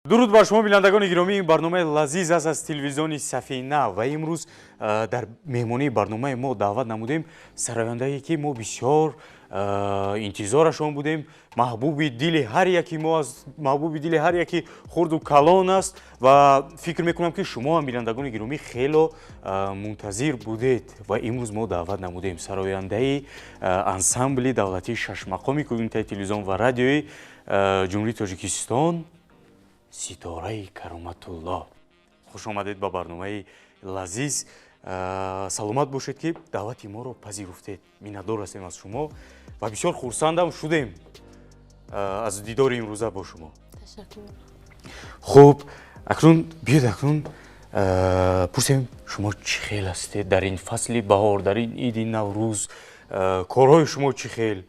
Дуруд бар шумо, бинандагони гиромӣ. Ин барномаи лазиз аст аз телевизиони Сафина ва имрӯз дар меҳмонии барномаи мо даъват намудем сарояндае, ки мо бисёр интизорашон будем. Маҳбуби дили ҳар яки мо аст, маҳбуби дили ҳар яки хурду калон аст ва фикр мекунам, ки шумо ҳам, бинандагони гиромӣ, хело мунтазир будед. Ва имрӯз мо даъват намудем сарояндаи ансамбли давлатии шашмақоми Кумитаи телевизион ва радиои Ҷумҳурии Тоҷикистон, Ситораи Кароматулло. Хуш омадед ба барномаи лазиз. Саломат бошед, ки даъвати моро пазируфтед. Миннатдор ҳастем аз шумо ва бисёр хурсандам шудем аз дидори имрӯза бо шумо. Хуб, акнун биёед, акнун пурсем, шумо чӣ хел ҳастед дар ин фасли баҳор, дар ин иди Наврӯз? Корҳои шумо чӣ хел?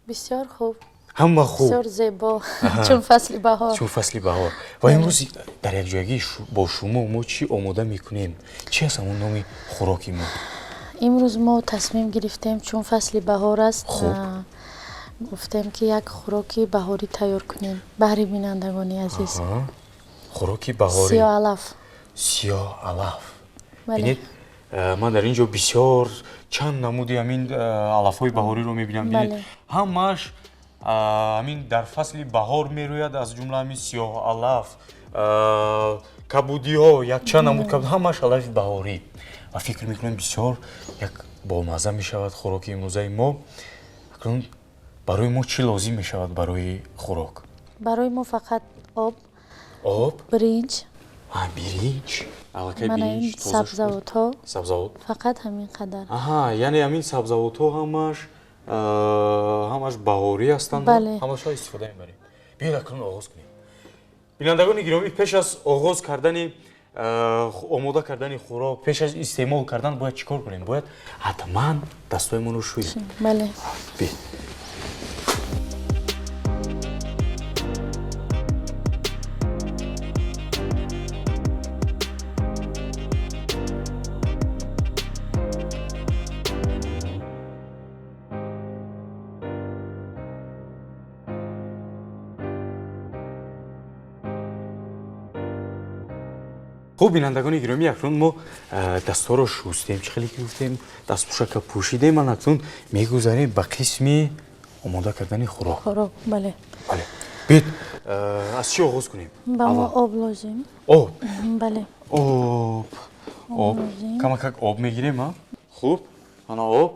Бисёр хуб. Ҳама хуб. Бисёр зебо, чун фасли баҳор. Чун фасли баҳор. Ва имрӯз дар якҷоягӣ бо шумо мо чӣ омода мекунем? Чӣ аст ҳамон номи хӯроки мо? Имрӯз мо тасмим гирифтем, чун фасли баҳор аст, гуфтем, ки як хӯроки баҳорӣ тайёр кунем баҳри бинандагони азиз. Хӯроки баҳорӣ. Сиёҳалаф. Сиёҳалаф. Бинед, ман дар ин ҷо бисёр чанд намуди ҳамин алафҳои баҳориро мебинам. Бинед, ҳамааш ҳамин дар фасли баҳор мерӯяд, аз ҷумла ҳамин сиёҳалаф, кабудиҳо, якчанд намуд, ҳамааш алафи баҳорӣ. Ва фикр мекунам, бисёр як бомазза мешавад хӯроки имрӯзаи мо. Акнун барои мо чӣ лозим мешавад барои хӯрок? Барои мо фақат об. Об. Биринҷ. Биринҷ аллакай. Биринҷ, сабзавотҳо. Сабзавот. Фақат ҳамин қадар. Аҳа, яъне ҳамин сабзавотҳо ҳамаш баҳорӣ ҳастанд, ҳамашро истифода мебарем. Биёед, акнун оғоз кунем. Бинандагони гиромӣ, пеш аз оғоз кардани омода кардани хӯрок, пеш аз истеъмол кардан бояд чӣ кор кунем? Бояд ҳатман дастҳоямонро шӯем. Бале. Биёед. Хуб, бинандагони гиромӣ, акнун мо дастҳоро шустем, чӣ хеле ки гуфтем, дастпӯшака пӯшидем. Ман акнун мегузарем ба қисми омода кардани хӯрок. Хӯрок, бале. Бале, биёед, аз чӣ оғоз кунем? Ба мо об лозим. Об. Бале. Об, об, камакак об мегирем. А, хуб, ана об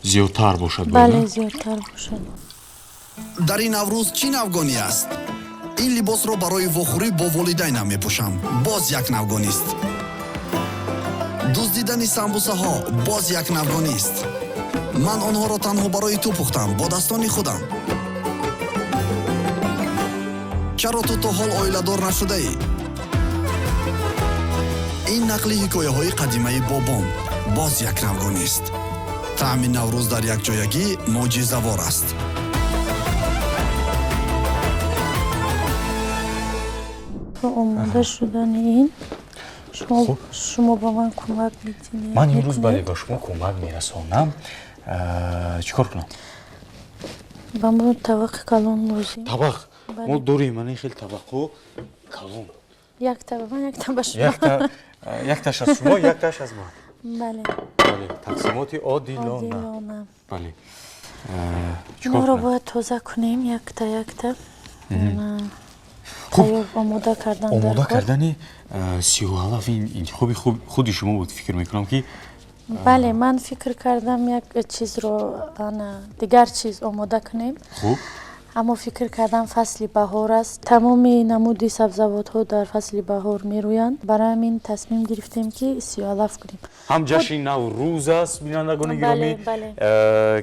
зиёдтар бошад. Бале, зиёдтар бошад. Дар ин Наврӯз чӣ навгонӣ аст? Ин либосро барои вохӯрӣ бо волидайнам мепӯшам, боз як навгонист. Дуздидани самбусаҳо боз як навгонист. Ман онҳоро танҳо барои ту пухтам, бо дастони худам. Чаро ту то ҳол оиладор нашудаӣ? Ин нақли ҳикояҳои қадимаи бобом боз як навгонист. Таъми Наврӯз дар якҷоягӣ мӯъҷизавор аст. Омода шудани ин шумо ба ман кӯмак медиҳед? Ман имрӯз, бале, ба шумо кӯмак мерасонам. Чӣ кор кунам? Ба мо табақи калон лозим. Табақ мо дорем, ана хел табақҳо калон. Якта ба ман, якта ба шумо. Якташ аз шумо, якташ аз ман. Бале. Бале, тақсимоти одилона. Бале. Инҳоро бояд тоза кунем якта якта. Хуб. Омода кардан. Омода кардани сиёҳалаф, ин интихоби худи шумо буд, фикр мекунам, ки. Бале, ман фикр кардам, як чизро, ана дигар чиз омода кунем. Аммо фикр кардам, фасли баҳор аст, тамоми намуди сабзавотҳо дар фасли баҳор мерӯянд. Барои ҳамин тасмим гирифтем, ки сиёҳалаф кунем. Ҳам ҷашни Наврӯз аст, бинандагони гиромӣ,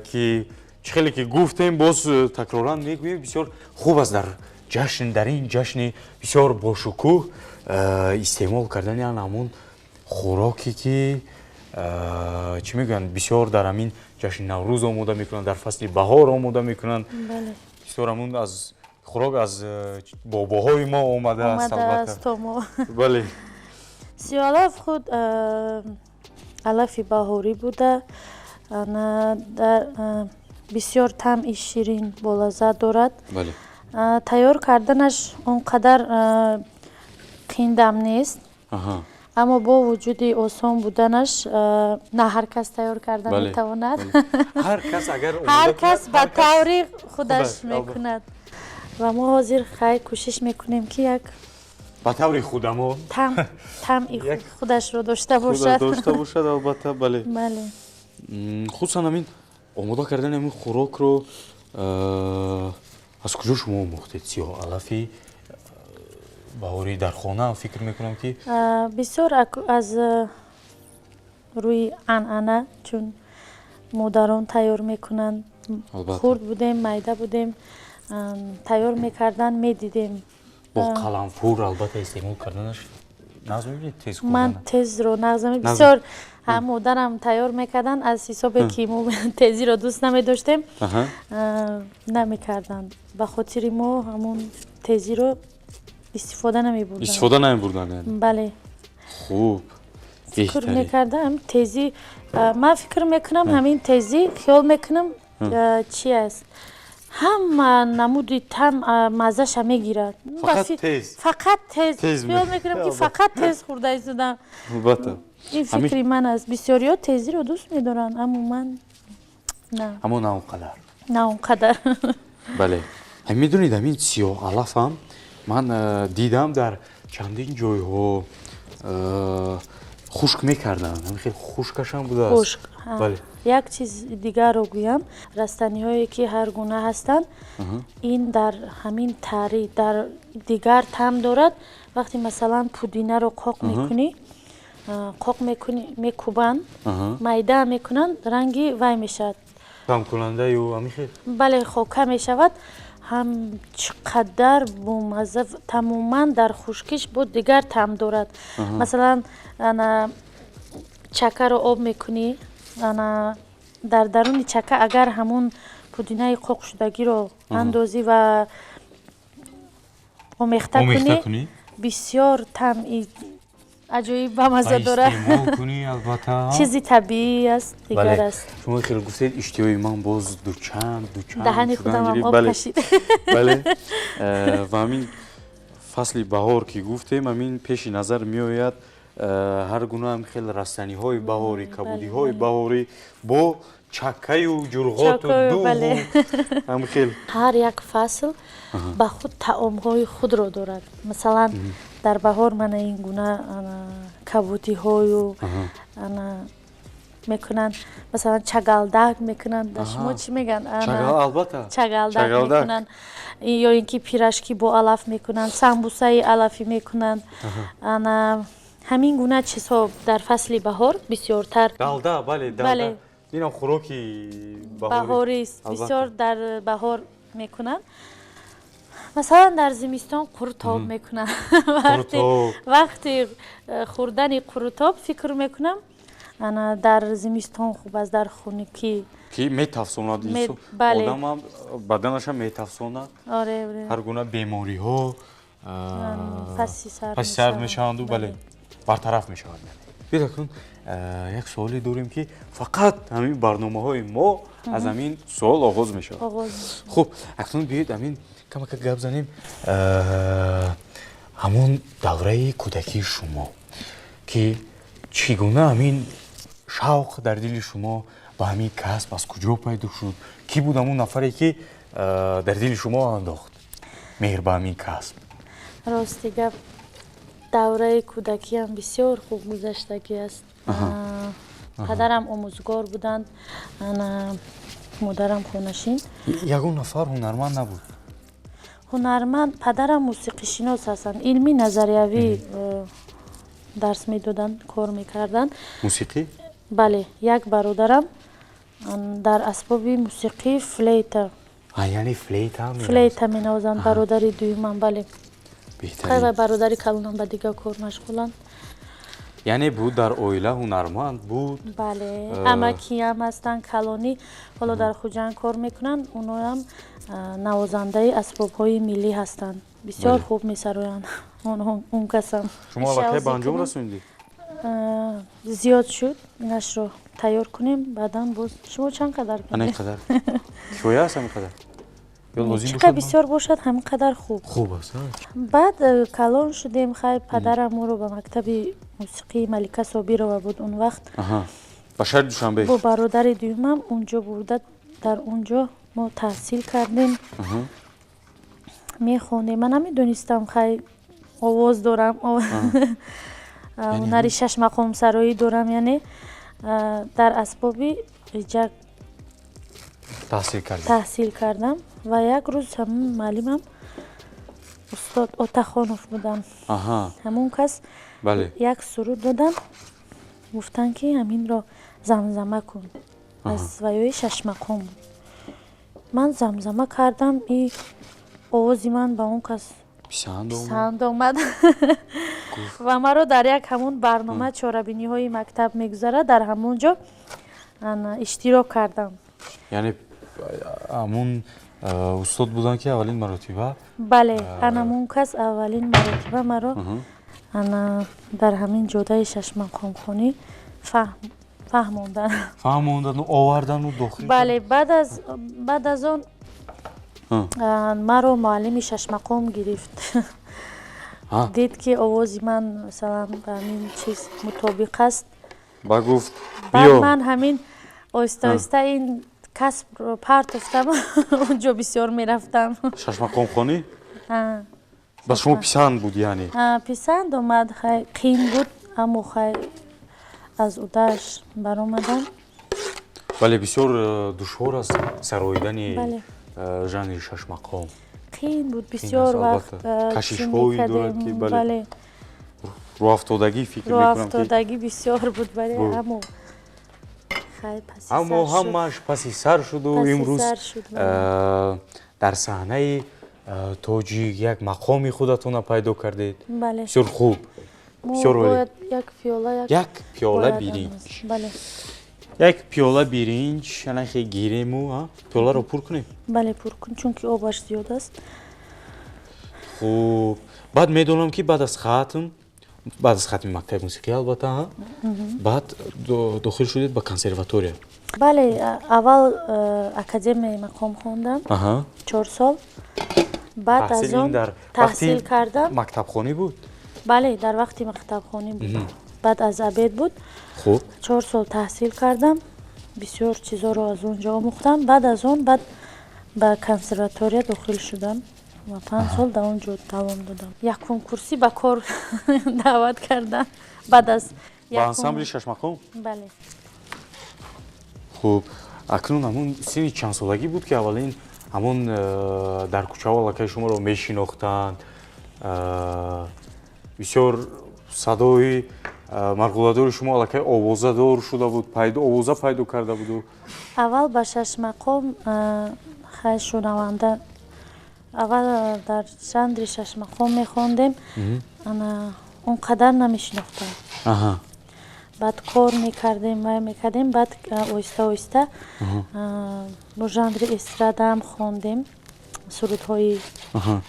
ки чӣ хеле ки гуфтем, боз такроран мегӯем, бисёр хуб аст дар ҷашн, дар ин ҷашни бисёр бошукӯҳ истеъмол кардани ан ҳамун хӯроке, ки чӣ мегӯянд, бисёр дар ҳамин ҷашни Наврӯз омода мекунанд, дар фасли баҳор омода мекунанд. Бисёр ҳамун аз хӯрок аз бобоҳои мо омадааст. Албатта. Бале. Сиёҳалаф худ алафи баҳорӣ буда. Бисёр таъми ширин, болаззат дорад. Тайёр карданаш он қадар қиндам нест, аммо бо вуҷуди осон буданаш на ҳар кас тайёр карда метавонад. Ҳар кас ба таври худаш мекунад ва мо ҳозир хай кӯшиш мекунем, ки як ба таври худамон таъми худашро дошта бошад. Дошта бошад, албатта, бале. Бале. Хусусан ҳамин омода кардани ҳамин хӯрокро аз куҷо шумо омӯхтед? Сиёҳ алафи баҳорӣ дар хона, фикр мекунам, ки Бисёр аз рӯи анъана, чун модарон тайёр мекунанд. Хурд будем, майда будем, тайёр мекарданд, медидем. Бо қаламфур, албатта, истеъмол карданаш нағз мебинед, тез? Ман тезро нағз, бисёр модарам тайёр мекарданд, аз ҳисобе ки мо тезиро дӯст намедоштем, намекарданд. Ба хотири мо ҳамун тезиро истифода намебурданд. Истифода намебурданд. Бале. Хуб. Фикр мекардам, тезӣ, ман фикр мекунам, ҳамин тезӣ, хиёл мекунам, чи аст, ҳама намуди таъм, маззаша мегирад. Фақат тез. Хиёл мекунам, ки фақат тез хӯрда истодам. Албатта. Ин фикри ман аст. Бисёриҳо тезиро дӯст медоранд, аммо ман на. Аммо на он қадар. На он қадар. Бале, медонед, ҳамин сиёҳ алафам ман дидам, дар чандин ҷойҳо хушк мекарданд, ҳамин хел хушкашам будааст. Хушк. Як чиз дигарро гӯям: растаниҳое ки ҳар гуна ҳастанд, ин дар ҳамин тари дар дигар таъм дорад. Вақте, масалан, пудинаро қоқ мекунӣ, қоқ мекунӣ, мекӯбанд, майда мекунанд, ранги вай мешавад. Таъмкунандаю ҳамин хел. Бале, хока мешавад. Ҳам чӣ қадар бомазза, тамоман дар хушкиш бо дигар таъм дорад. Масалан, ана чакаро об мекунӣ, ана дар даруни чака агар ҳамун пудинаи қоқшудагиро андозӣ ва омехта кунӣ, бисёр таъми аҷоиб, бамазза дорад. Чизи табиӣ аст, дигар аст. Шумо хеле гуфтед, иштиҳои ман боз дучанд дучанд. Даҳани худамам об кашид. Бале, ва ҳамин фасли баҳор ки гуфтем, ҳамин пеши назар меояд ҳар гуна ҳам хел растаниҳои баҳорӣ, кабудиҳои баҳорӣ бо чаккаю ҷурғоту дугу ҳам хел. Ҳар як фасл ба худ таомҳои худро дорад. Масалан, дар баҳор мана ин гуна кабудиҳою ана мекунанд, масалан, чагалдак мекунанд. Дар шумо чӣ мегӯянд? Чагалдак мекунанд ё ин ки пирожки бо алаф мекунанд, самбусаи алафӣ мекунанд. Ана ҳамин гуна чизҳо дар фасли баҳор бисёртар. Далда, бале, далда, инам хӯроки баҳорист, бисёр дар баҳор мекунанд. Масалан, дар зимистон қурутоб мекунанд. Вақти хӯрдани қурутоб, фикр мекунам, ана дар зимистон хуб аст, дар хунукӣ. Ки метафсонад одамам, баданашам метафсонад, ҳар гуна бемориҳо паси сар мешаванду, бале, бартараф мешавад. Биёед, акнун як суоле дорем, ки фақат ҳамин барномаҳои мо аз ҳамин суол оғоз мешавад. Хуб, акнун биёед, ҳамин камака гап занем ҳамон давраи кӯдакии шумо, ки чӣ гуна ҳамин шавқ дар дили шумо ба ҳамин касб аз куҷо пайдо шуд? Кӣ буд ҳамон нафаре, ки дар дили шумо андохт меҳр ба ҳамин касб? Рости гап, давраи кӯдакиам бисёр хуб гузаштагӣ аст. Падарам омӯзгор буданд, модарам хонашин. Ягон нафар ҳунарманд набуд? Ҳунарманд, падарам мусиқишинос ҳастанд, илми назариявӣ дарс медоданд, кор мекарданд. Мусиқӣ? Бале, як бародарам дар асбоби мусиқӣ, флейта. Яъне флейта? Флейта менавозанд бародари дуюмам, бале. Ва бародари калонам ба дигар кор машғуланд. Яъне буд, дар оила ҳунарманд буд. Бале, амакиам ҳастанд, калонӣ, ҳоло дар Хуҷанд кор мекунанд. Оноам навозандаи асбобҳои миллӣ ҳастанд, бисёр хуб месароянд он касам. Шумо аллакай ба анҷом расондед? Зиёд шуд, инашро. Тайёр кунем, баъдан боз шумо чанд қадар Ана ин кардед? қадар кифоя аст, ҳамин қадар ё лозим Чӣ бошад? қадр бисёр бошад, ҳамин қадар хуб. Хуб аст, а? Баъд калон шудем, хай, падарам моро ба мактаби мусиқии Малика Собирова буд он вақт. Аҳа, ба шаҳри Душанбе. Бо бародари дуюмам унҷо бурда, дар унҷо мо таҳсил кардем, мехондем. Ман намедонистам, хай, овоз дорам, ҳунари шашмақомсароӣ дорам, яъне дар асбоби ғиҷак. Таҳсил кардед? Таҳсил кардам ва як рӯз ҳамун муаллимам, устод Отахонов будам, ҳамун кас як суруд додам, гуфтанд, ки ҳаминро замзама кун, аз ваёи шашмақом буд. Ман замзама кардам, и овози ман ба он кас писанд омад. Писанд омад ва маро дар як ҳамун барнома, чорабиниҳои мактаб мегузарад, дар ҳамон ҷо ана иштирок кардам. Яъне ҳамун устод буданд, ки аввалин маротиба? Бале, анамун кас аввалин маротиба маро ана дар ҳамин ҷодаи шашмақомхонӣ фаҳмонданд. Фаҳмондану овардану дохил. Бале, баъд аз он маро муаллими шашмақом гирифт. Дид, ки овози ман, масалан, ба ҳамин чиз мутобиқ аст. Ба гуфт: Баъд «Биё». Ман ҳамин оҳиста оҳиста ин касбро партофтам, онҷо бисёр мерафтам. Шашмақомхонӣ ба шумо писанд буд, яъне? Писанд омад. Хай, қиин буд, аммо хай, аз удааш баромадам. Бале, бисёр душвор аст сароидани жанри шашмақом. Қиин буд бисёр вақт. Кашишҳое дорад, ки бале, рӯафтодагӣ, фикр мекунам. Рӯафтодагӣ бисёр буд, бале, аммо аммо ҳамааш паси сар шуду имрӯз дар саҳнаи тоҷик як мақоми худатонро пайдо кардед. Бисёр хуб, бисёр олӣ. Як пиёла биринҷ, як пиёла биринҷ анахе гирему пиёларо пур кунем. Бале, пур кун, чунки обаш зиёд аст. Хуб, баъд медонам, ки баъд аз хатми мактаби мусиқӣ, албатта, баъд дохил шудед ба консерватория. Бале, аввал академияи мақом хондам 4 сол, баъд аз он таҳсил кардам. Мактабхонӣ буд? Бале, дар вақти мактабхонӣ буд, баъд аз обед буд. 4 сол таҳсил кардам, бисёр чизоро аз он ҷо омӯхтам. Баъд аз он баъд ба консерватория дохил шудам ва 5 сол дар он ҷо давом додам. Якум курсӣ ба кор даъват кардам баъд аз Ба ансамбли шашмақом? Бале. Хуб, акнун ҳамун синни чандсолагӣ буд, ки аввалин ҳамун дар кӯчаҳо аллакай шуморо мешинохтанд, бисёр садои марғӯладори шумо аллакай овозадор шуда буд, овоза пайдо карда буду? Аввал ба шашмақом, хай, шунаванда, аввал дар жанри шашмақом мехондем, он қадар намешинохтам. Баъд кор мекардем, вай мекардем, баъд оҳиста оҳиста бо жанри эстрадаам хондем сурудҳои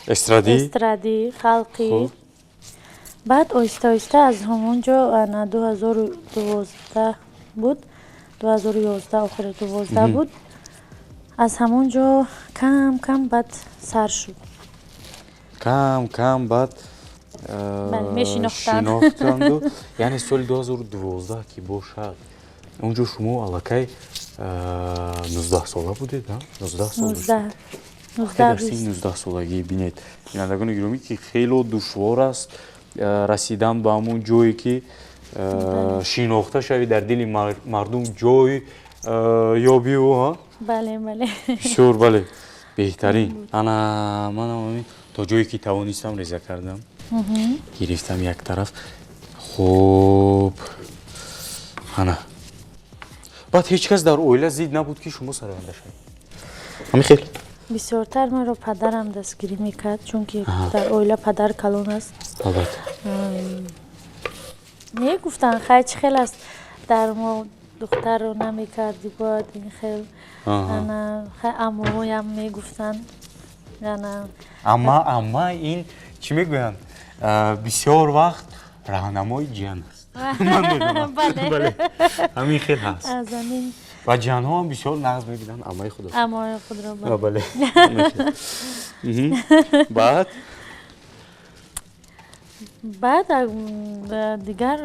эстрадӣ. Эстрадӣ, халқӣ. Баъд оҳиста оҳиста аз ҳамон ҷо, ана 2012 буд, 2011, охири 12 буд, аз ҳамон ҷо кам кам баъд сар шуд. Кам кам баъд Бале, мешинохтанд. Шинохтанду. Яъне соли 2012 ки бошад, онҷо шумо аллакай 19 сола будед, 19 сол? 19. Дар синни 19 солагӣ, бинед, бинандагони гиромӣ, ки хело душвор аст расидан ба ҳамон ҷое, ки шинохта шавӣ, дар дили мардум ҷой ёбиву. Бале, бале. Бисёр, бале, беҳтарин. Ана манам то ҷое ки тавонистам, реза кардам, гирифтам як тараф. Хуб, ана баъд ҳеҷ кас дар оила зид набуд, ки шумо сароянда шавед, ҳамин хел? Бисёртар маро падарам дастгирӣ мекард, чунки дар оила падар калон аст. Мегуфтанд: «Хай, чӣ хел аст, дар мо духтарро намекардӣ, бояд ин хел». Ана хай, аммоям мегуфтанд, ана. Амма ин чӣ мегӯянд, бисёр вақт раҳнамои ҷиян аст. Ман медонам. Бале. Бале. Ҳамин хел ҳаст. Аз ҳамин. Ва ҷанҳо ҳам бисёр нағз мебинанд амаи худро. Амои худро. Бале. Баъд? Баъд дигар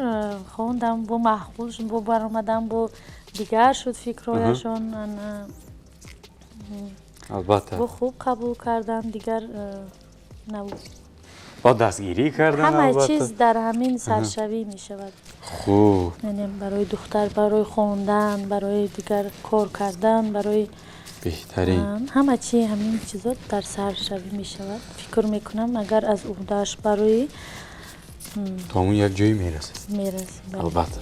хондам, бо маъқул шуд, бо баромадам, бо дигар шуд фикрҳояшон. Албатта. Бо хуб қабул кардан, дигар набуд. Бо дастгирӣ кардан. Ҳама чиз дар ҳамин саршавӣ мешавад. Хуб. Яъне барои духтар, барои хондан, барои дигар кор кардан, барои беҳтарин. Ҳама чи ҳамин чизо дар саршавӣ мешавад. Фикр мекунам, агар аз уҳдааш барои то ҳамун як ҷое мерасад. Мерасад. Албатта.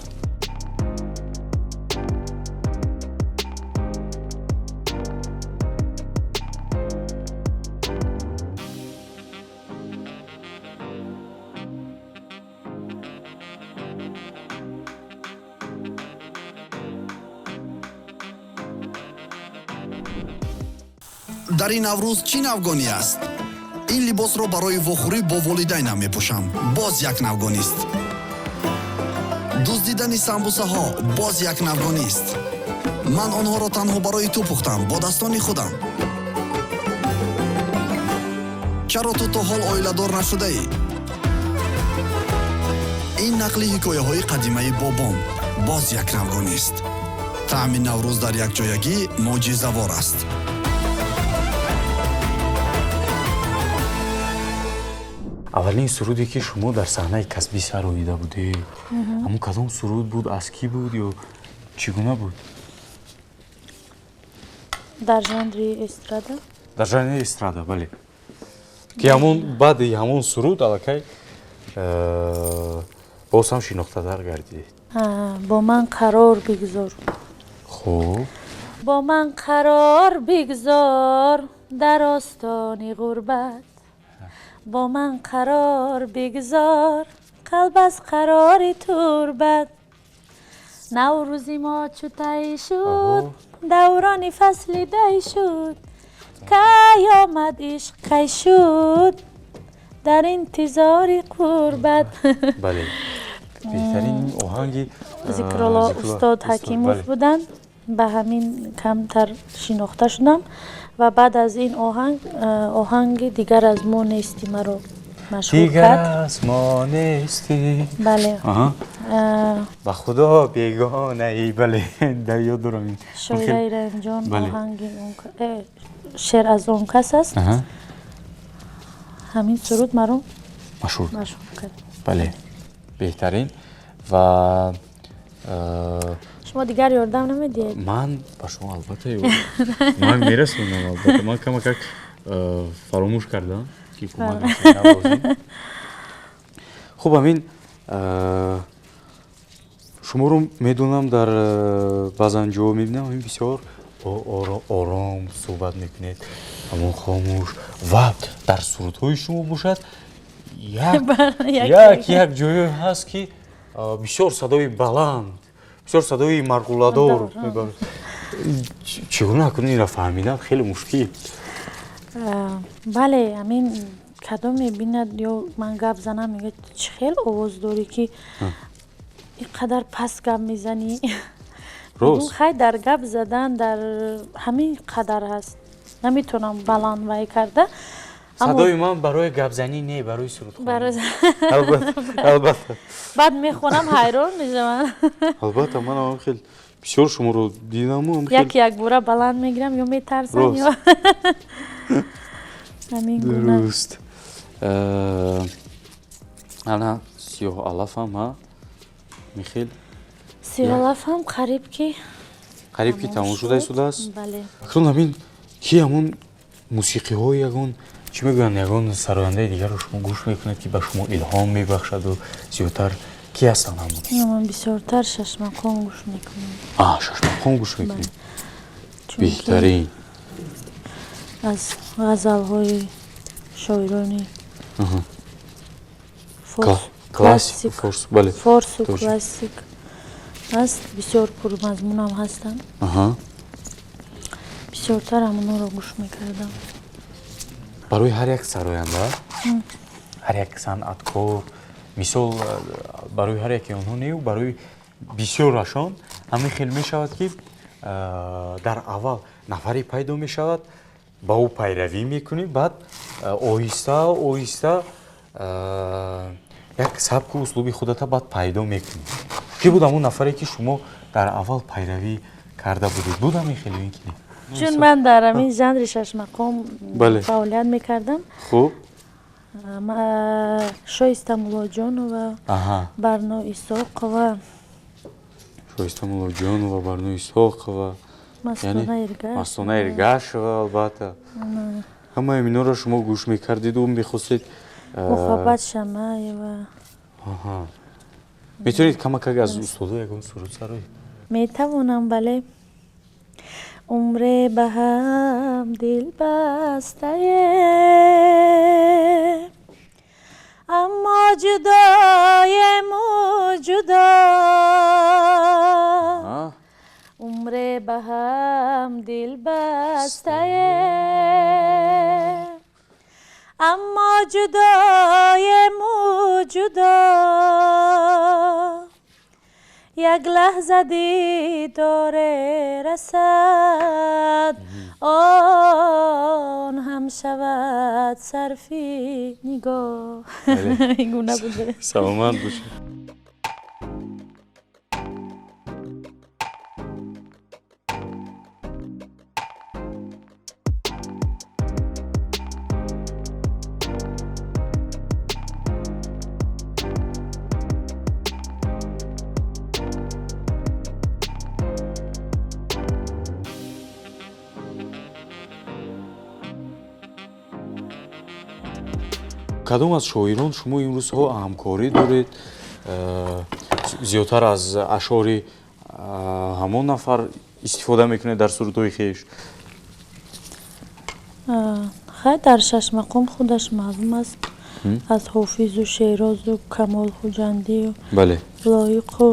Дар ин Наврӯз чӣ навгонӣ аст? Ин либосро барои вохӯрӣ бо волидайнам мепӯшам. Боз як навгонист. Дуздидани самбусаҳо боз як навгонист. Ман онҳоро танҳо барои ту пухтам, бо дастони худам. Чаро ту то ҳол оиладор нашудаӣ? Ин нақли ҳикояҳои қадимаи бобом боз як навгонист. Таъми Наврӯз дар якҷоягӣ мӯъҷизавор аст. Аввалин суруде ки шумо дар саҳнаи касбӣ сароида будед, ҳамун кадом суруд буд, аз кӣ буд ё чӣ гуна буд? Дар жанри эстрада? Дар жанри эстрада, бале. Ки ҳамун баъди ҳамун суруд аллакай боз ҳам шинохтатар гардидед. Бо ман қарор бигзор. Хуб. Бо ман қарор бигзор дар остони ғурбат. Бо ман қарор бигзор қалб аз қарори турбат. Наврӯзи мо чу тай шуд, даврони фасли дай шуд. Кай омад ишқ, кай шуд дар интизори қурбат. Бале. Беҳтарин оҳанги Зикрулло устод Ҳакимов буданд. Ба ҳамин камтар шинохта шудам ва баъд аз ин оҳанг, оҳанги дигар аз мо нести маро машҳур кард. Дигар аз мо нести. Бале. Ба худо бегонаи, бале, дар ёд дорам. Шоираи Раҳимҷон оҳанги шеър аз он кас аст. Ҳамин суруд маро машҳур кард. Бале, беҳтарин. Ва шумо дигар ёрдам намедиҳед? Ман ба шумо албатта ман мерасонам, албатта. Ман камакак фаромӯш кардам ки кӯмак расонам. Хуб, ҳамин шуморо медонам, дар баъзан ҷо мебинам, ҳамин бисёр ором суҳбат мекунед, ҳамон хомӯш, ва дар сурудҳои шумо бошад як ҷое ҳаст ки бисёр садои баланд, бисёр садои марғуладор. Чӣ гуна кунед инро фаҳмидан хеле мушкил. Бале, ҳамин кадом мебинад ё ман гап занам, мегӯяд чӣ хел овоз дорӣ ки ин қадар паст гап мезанӣ. Рост. Хай, дар гап задан дар ҳамин қадар ҳаст, наметавонам баланд вай карда. Садои ман барои гапзанӣ не, барои сурудхонӣ. Албатта. Баъд мехонам, ҳайрон мешавам. Албатта, ман ҳам хел бисёр шуморо дидаму. Як якбора баланд мегирам, ё метарсам, ё ҳамин гуна. Дуруст. Ана сиёҳ алафам, ҳа? Михел. Сиёҳ алафам қариб ки қариб ки тамом шуда истодааст. Бале. Акнун ҳамин ки ҳамун мусиқиҳои ягон чӣ мегӯянд, ягон сарояндаи дигарро шумо гӯш мекунед ки ба шумо илҳом мебахшаду зиёдтар ки ҳастанд ҳамон? Ман бисёртар Шашмақом гӯш мекунам. Шашмақом гӯш мекунед. Беҳтарин. Аз ғазалҳои шоирони классик, форс, бале. Форсу классик аст, бисёр пурмазмунам ҳастанд. Бисёртар ҳамонҳоро гӯш мекардам. Барои ҳар як сароянда, ҳар як санъаткор Мисол, барои ҳар яке онҳо нею, барои бисёрашон ҳамин хел мешавад, ки дар аввал нафаре пайдо мешавад, ба ӯ пайравӣ мекунӣ, баъд оҳиста оҳиста як сабку услуби худата баъд пайдо мекунӣ. Ки буд ҳамон нафаре, ки шумо дар аввал пайравӣ карда будед? Буд ҳамин хел ё ин ки не? Чун ман дар ҳамин жанри шашмақом фаъолият мекардам, хуб, Шоиста Муллоҷонова, Барно Исоқова. Шоиста Муллоҷонова, Барно Исоқова, Мастона Эргашева, албатта, ҳамаи инҳоро шумо гӯш мекардиду мехостед. Муҳаббат Шамаева. Метавонед камакак аз устодо ягон суруд сароед? Метавонам, бале. Умре ба ҳам дил бастаем, аммо ҷудоему ҷудо. Умре ба ҳам дил бастаем, аммо ҷудоему ҷудо. Як лаҳза дидоре расад, он ҳам шавад сарфи нигоҳ. Ин гуна буд. Саломат бошед. Кадом аз шоирон шумо имрӯзҳо ҳамкорӣ доред? Зиёдтар аз ашъори ҳамон нафар истифода мекунед дар сурудҳои хеш? Хай, дар шашмақом худаш маълум аст, аз Ҳофизу Шерозу Камол Хуҷандию Лоиқу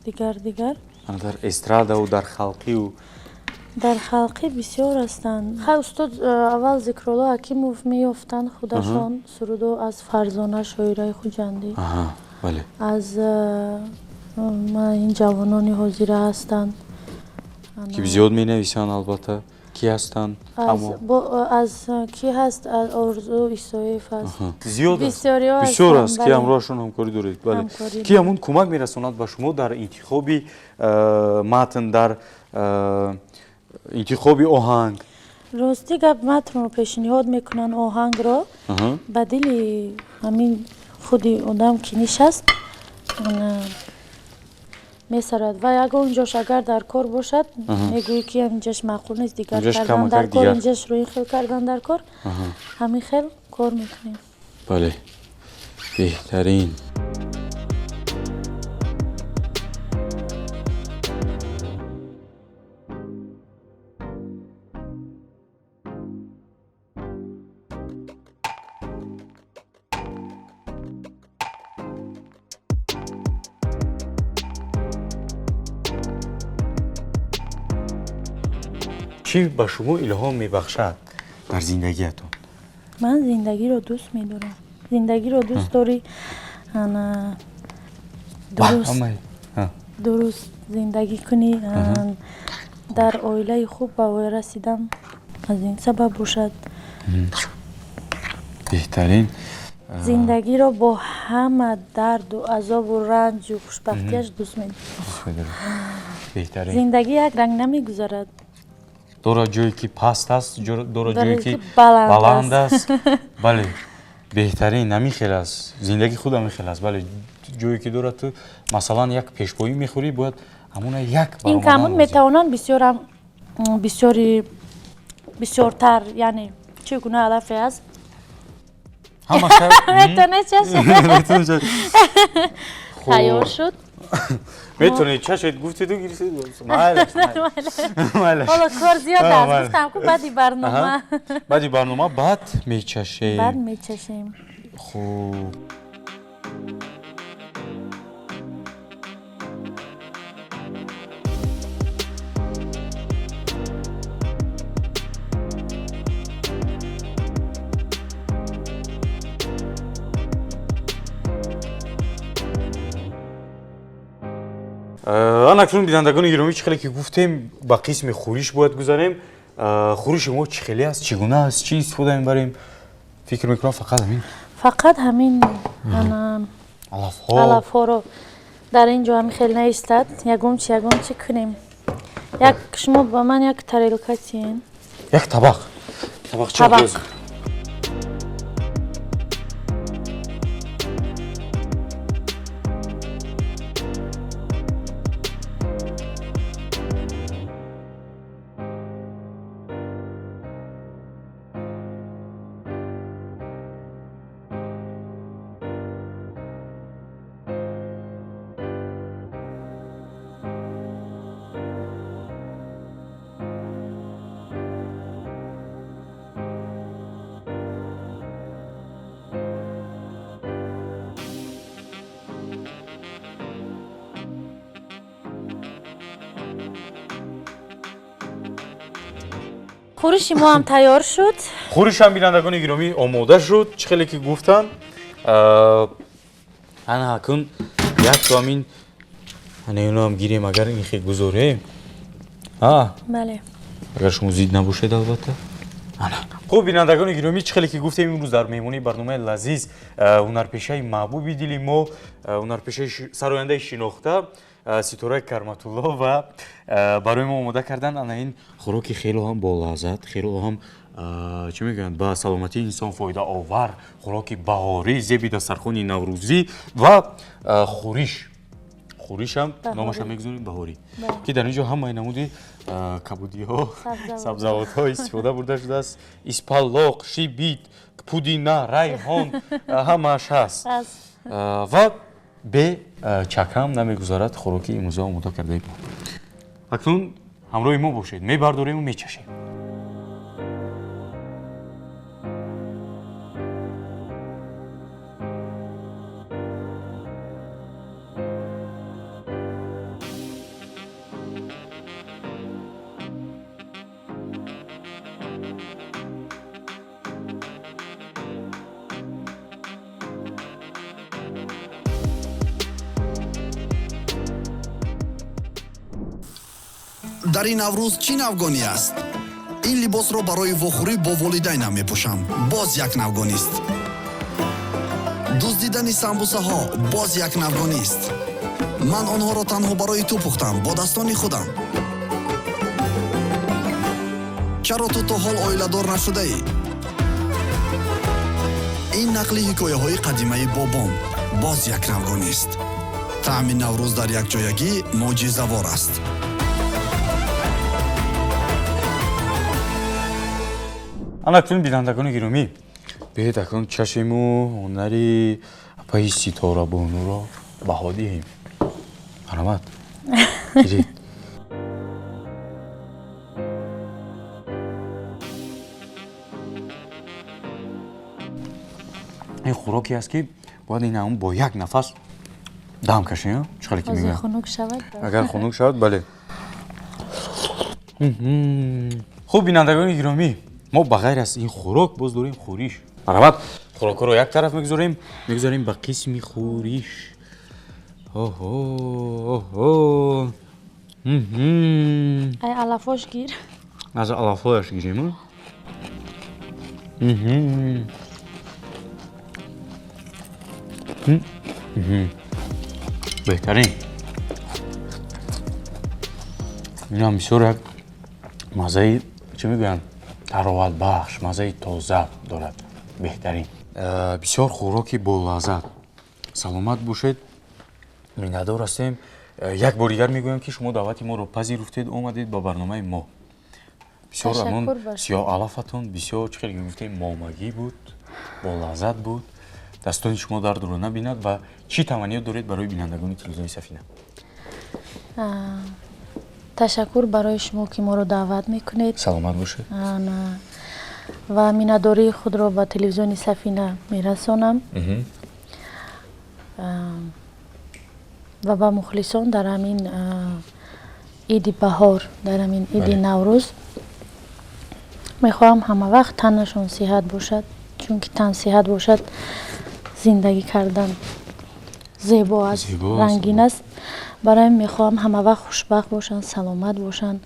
дигар дигар. Дар эстрадау дар халқиу? Дар халқӣ бисёр ҳастанд. Хай, устод аввал Зикрулло Ҳакимов меёфтанд худашон сурудо аз Фарзона, шоираи Хуҷандӣ, аз ин ҷавонони ҳозира ҳастанд, ки зиёд менависанд. Албатта, ки ҳастанд? Аз ки ҳаст? Орзу Исоев аст. Зиёд, бисёр аст, ки ҳамроҳашон ҳамкорӣ доред. Бале, ки ҳамон кӯмак мерасонад ба шумо дар интихоби матн, дар интихоби оҳанг? Рости гап, матнро пешниҳод мекунанд, оҳангро ба дили ҳамин худи одам ки нишаст, месарад ва ягон ҷош агар дар кор бошад, мегӯӣ, ки инҷаш маъқул нест, дигар кардан дар кор, инҷашро ин хел кардан дар кор. Ҳамин хел кор мекунем. Бале, беҳтарин. Чӣ ба шумо илҳом мебахшад дар зиндагиятон? Ман зиндагиро дӯст медорам. Зиндагиро дӯст дорӣ, дуруст зиндагӣ кунӣ, дар оилаи хуб ба воя расидам, аз ин сабаб бошад. Беҳтарин. Зиндагиро бо ҳама дарду азобу ранҷу хушбахтиаш дӯст медорам. Беҳтарин. Зиндагӣ як ранг намегузарад. Дорад ҷое ки паст аст, дорад ҷое ки баланд аст. Бале, беҳтарин, ҳамин хел аст зиндагӣ, худ ҳамин хел аст. Бале, ҷое ки дорад, ту масалан як пешпоӣ мехӯрӣ, бояд ҳамона як ин камон метавонанд бисёрам бисёри бисёртар, яъне чӣ гуна алафе аст, метавонед чашед, тайёр шуд. Метавонед чашед, гуфтеду гирифтед. Майлаш, майлаш. Ҳоло кор зиёд аст, гуфтам ку, баъди барнома. Баъди барнома баъд мечашем. Баъд мечашем. Хуб. Ана акнун, бинандагони гиромӣ, чӣ хеле ки гуфтем, ба қисми хӯриш бояд гузарем. Хӯриши мо чӣ хеле аст, чӣ гуна аст, чӣ истифода мебарем? Фикр мекунам, фақат ҳамин. Фақат ҳамин алафҳо. Алафҳоро дар ин ҷо ҳамин хел наистад, ягон чи, ягон чи кунем. Як шумо ба ман як тарелка тиен. Як табақ. Табақ. Хӯриши мо ҳам тайёр шуд. Хӯришам, бинандагони гиромӣ, омода шуд, чӣ хеле ки гуфтанд. Ана акун як то ҳамин, ана иноам гирем, агар ин хел гузорем. Бале. Агар шумо зид набошед, албатта. Ана хуб, бинандагони гиромӣ, чӣ хеле ки гуфтем, имрӯз дар меҳмонии барномаи лазиз ҳунарпешаи маҳбуби дили мо, ҳунарпешаи сарояндаи шинохта Ситораи Карматулло ва барои мо омода кардан ана ин хӯроки хело ҳам болаззат, хело ҳам, чӣ мегӯянд, ба саломатии инсон фоидаовар, хӯроки баҳорӣ, зеби дастархони наврӯзӣ ва хӯриш. Хӯришам номаша мегузорем баҳорӣ, ки дар ин ҷо ҳамаи намуди кабудиҳо, сабзавотҳо истифода бурда шудааст: испалоқ, шибит, пудина, райҳон, ҳамааш ҳаст. Ва бе чакам намегузарад хӯроки имрӯза омода кардаи мо. Акнун ҳамроҳи мо бошед, мебардорему мечашем. Дар ин Наврӯз чӣ навгонӣ аст? Ин либосро барои вохӯрӣ бо волидайнам мепӯшам, боз як навгонист. Дуздидани самбусаҳо боз як навгонист. Ман онҳоро танҳо барои ту пухтам, бо дастони худам. Чаро ту то ҳол оиладор нашудаӣ? Ин нақли ҳикояҳои қадимаи бобом боз як навгонист. Таъми Наврӯз дар якҷоягӣ мӯъҷизавор аст. Ана акнун, бинандагони гиромӣ, биёед акнун чашму ҳунари апаи Ситорабонуро баҳо диҳем. Марҳамат, гиред. Ин хӯроке аст, ки бояд ин ҳамон бо як нафас дам кашем, чӣ хеле ки мегӯям. Хунук шавад. Агар хунук шавад, бале. Хуб, бинандагони гиромӣ, мо ба ғайр аз ин хӯрок боз дорем хӯриш. Марҳамат, хӯрокҳоро як тараф мегузорем, мегузорем ба қисми хӯриш. Оҳо, оҳо. Ай алафош гир. Аз алафҳояш гирем. Беҳтарин. Инам бисёр як маззаи, чӣ мегӯянд, тароватбахш, маззаи тоза дорад. Беҳтарин. Бисёр хӯроки болаззат. Саломат бошед, миннатдор ҳастем. Як бор дигар мегӯям, ки шумо даъвати моро пазируфтед, омадед ба барномаи мо. Бисёр ҳамон сиёҳ алафатон бисёр, чӣ хеле гуфтем, момагӣ буд, болаззат буд. Дастони шумо дардро набинад. Ва чӣ таманниёт доред барои бинандагони телевизиони Сафина? Ташаккур барои шумо, ки моро даъват мекунед. Саломат бошед. Ва миннатдории худро ба телевизиони Сафина мерасонам ва ба мухлисон дар ҳамин иди баҳор, дар ҳамин иди Наврӯз мехоҳам ҳама вақт танашон сиҳат бошад, чунки тан сиҳат бошад, зиндагӣ кардан зебо аст, рангин аст. Барои мехоҳам ҳамавақт хушбахт бошанд, саломат бошанд,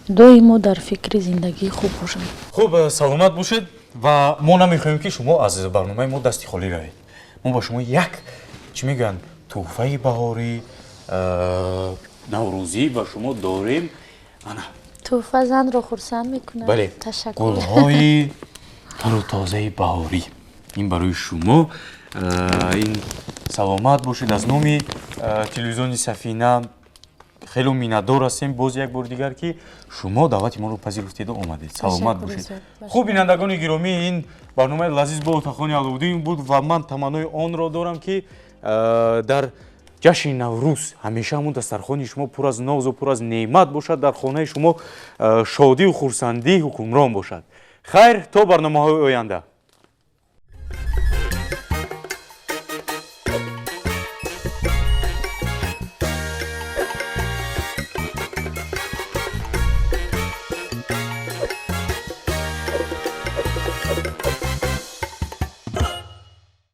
доимо дар фикри зиндагии хуб бошанд. Хуб, саломат бошед, ва мо намехоҳем, ки шумо аз барномаи мо дасти холӣ равед. Мо ба шумо як, чӣ мегӯянд, тӯҳфаи баҳорӣ, наврӯзӣ ба шумо дорем. Ана. Тӯҳфа занро хурсанд мекунад. Бале. Ташаккур. Гулҳои тару тозаи баҳорӣ, ин барои шумо. Ин саломат бошед. Аз номи телевизиони Сафина хело миннатдор ҳастем боз як бори дигар, ки шумо даъвати моро пазируфтеду омадед. Саломат Ташаккури бошед. зиёд. Хуб, бинандагони гиромӣ, ин барномаи лазиз бо Отахони Аловуддин буд ва ман таманнои онро дорам, ки дар ҷашни Наврӯз ҳамеша ҳамун дастархони шумо пур аз нозу пур аз неъмат бошад, дар хонаи шумо шодию хурсандӣ ҳукмрон бошад. Хайр, то барномаҳои оянда.